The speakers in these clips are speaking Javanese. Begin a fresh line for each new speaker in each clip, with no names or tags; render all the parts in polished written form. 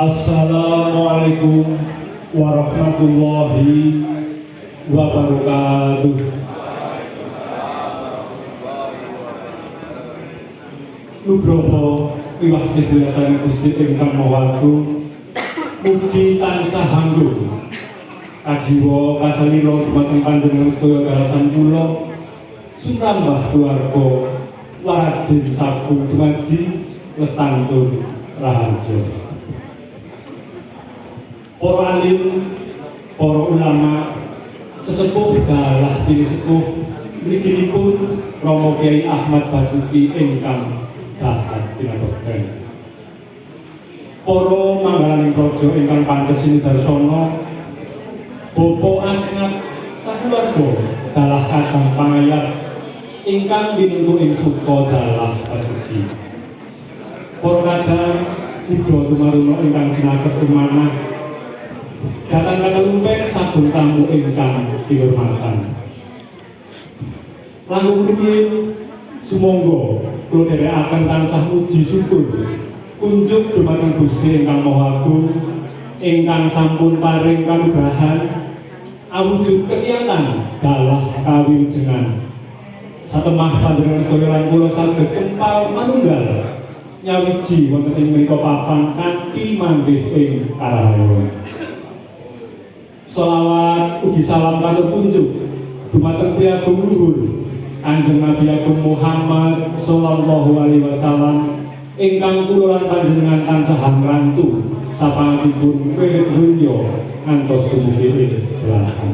Assalamualaikum warahmatullahi wabarakatuh. Nugroho wiwah sedaya Gusti ingkang Maha Agung, mugi tansah hanggo kajiwa kasalira dumateng panjenengan sedaya dalasan kula sumrambah keluarga Waradin Sagung dumadi Lestantun Raharjo. Para alim, para ulama, sesepuh dalah pinisepuh mliginipun Romo Kyai Ahmad Basuki ingkang dahat tinabekten. Para manggalaning praja ingkang pantes sinidarsana, Bapak Asnat sakeluarga dalah kadang pangayat ingkang winengku ing suka dalah Basuki. Para kadang uda tumaruna ingkang cinakep ing manah, datang katelumpeng sagung tamu ingkang kinurmatan. Langkung rumiyin sumangga kula dherekaken tansah muji syukur kunjuk dumateng Gusti ingkang Maha Agung ingkang sampun paring kanugrahan awujud kegiatan dalah kawilujengan. Satemah panjenengan sedaya lan kula saged kempal manunggal nyawiji wonten ing mriku papan kanthi manggih ing karahayon. Sholawat ugi salam katur kunjuk dumateng priagung luhur Kanjeng Nabi Agung Muhammad sallallahu alaihi wasallam ingkang kula lan panjenengan tansah ngrantu sapangatipun wiwit donya ngantos dumugi ing belahan.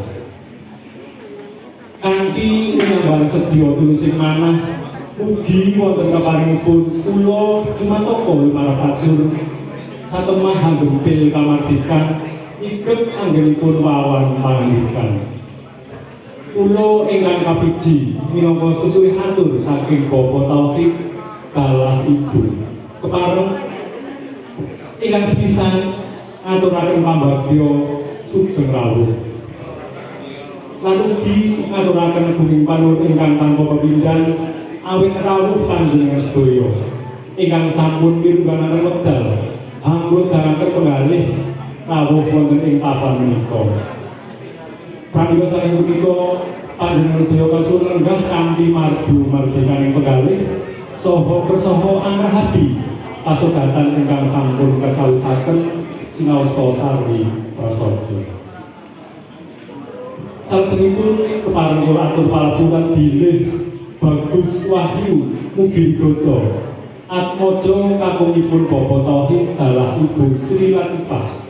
Kanthi unyambahan sedya tulusing manah mugi wonten keparingipun kula cumataka lumarap atur satemah hanggempil kamardikan iget anggenipun wawan pangandikan. Kula ingkang kapiji minangka sesuwih atur saking Bapak Taufik dalah Ibu. Kepareng ingkang sepisan ngaturaken pambagya sugeng rawuh. Lan ugi ngaturaken gunging panuwun ingkang tanpa pepindhan awit rawuh panjenengan sedaya ingkang sampun mirunggan wekdal hanglodangaken penggalih rawuh wonten ing papan menika. Pramila saking punika panjenengan sedaya kasuwun lenggah kanthi mardu mardikaning penggalih saha kersaha angrahapi pasugatan ingkang sampun kacawisaken sinaosa sarwi prasaja. Salajengipun kepareng kula atur palapuran bilih Bagus Wahyu Mugi Widodo atmaja kakungipun Bapak Tauhid dalah Ibu Sri Latifah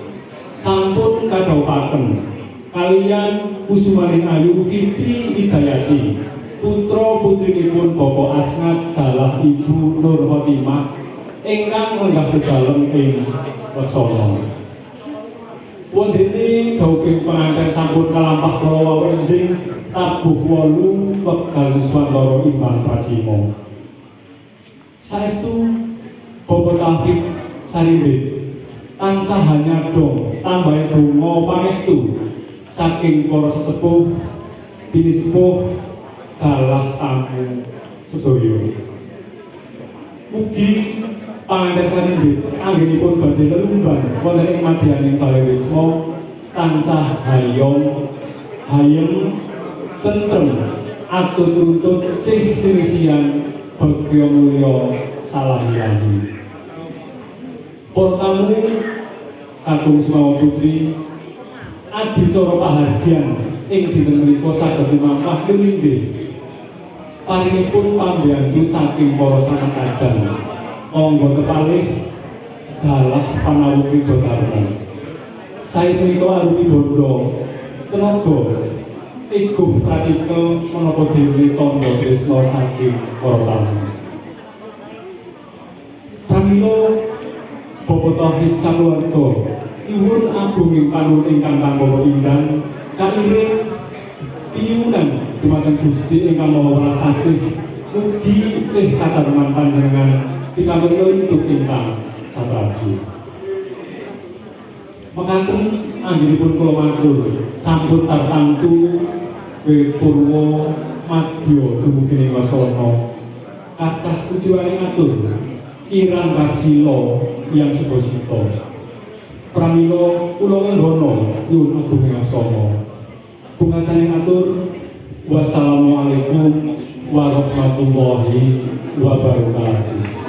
sampun kadhawuhaken kaliyan Kusumaning Ayu Fitri Hidayati putra putrinipun Bapak Asnat dalah Ibu Nur Khotimah ingkang lenggah dedalem ing Leksana. Wondene dauping penganten sampun kalampah kala wau enjing tabuh 8 wekdal nuswantara imbang pracima. Saestu Bapak Taufik Sarimbit tansah hanyadong tambahe donga pangestu saking para sesepuh pinisepuh dalah tamu sedaya. Mugi panganten Sarimbit anggenipun badhe lelumban wonten ing madyaning Balai Wisma tansah hayom hayem tentrem atut-rutut sih sinisian bagya mulya salam ilahi. Para tamu kakung Sumawa Putri adicara pahargyan ing dinten menika saged lumampah lulinggih paringipun pambiyantu saking para sanak kadang. Monggo kekalih dalah panawuh Dharma. Sae punika arupi bondo tenaga iguh pratike menapa dene tandha tresna saking para tamu. Pramila Bapak Tauhid sakeluarga nyuwun agunging panuwun ingkang tanpa pepindhan kairing pinyuwunan dumateng Gusti ingkang Maha Welas Asih mugi sih kadarman panjenengan pikantuk lelinduk ingkang satraji. Mekaten anggenipun kula matur sampun tartamtu wiwit purwa madya dumugi ing wasana kathah kuciwaning atur kirang kaksila yang subasita. Pramila kula nggono nyuwun agung asama. Pungkasane atur, wassalamualaikum warahmatullahi wabarakatuh.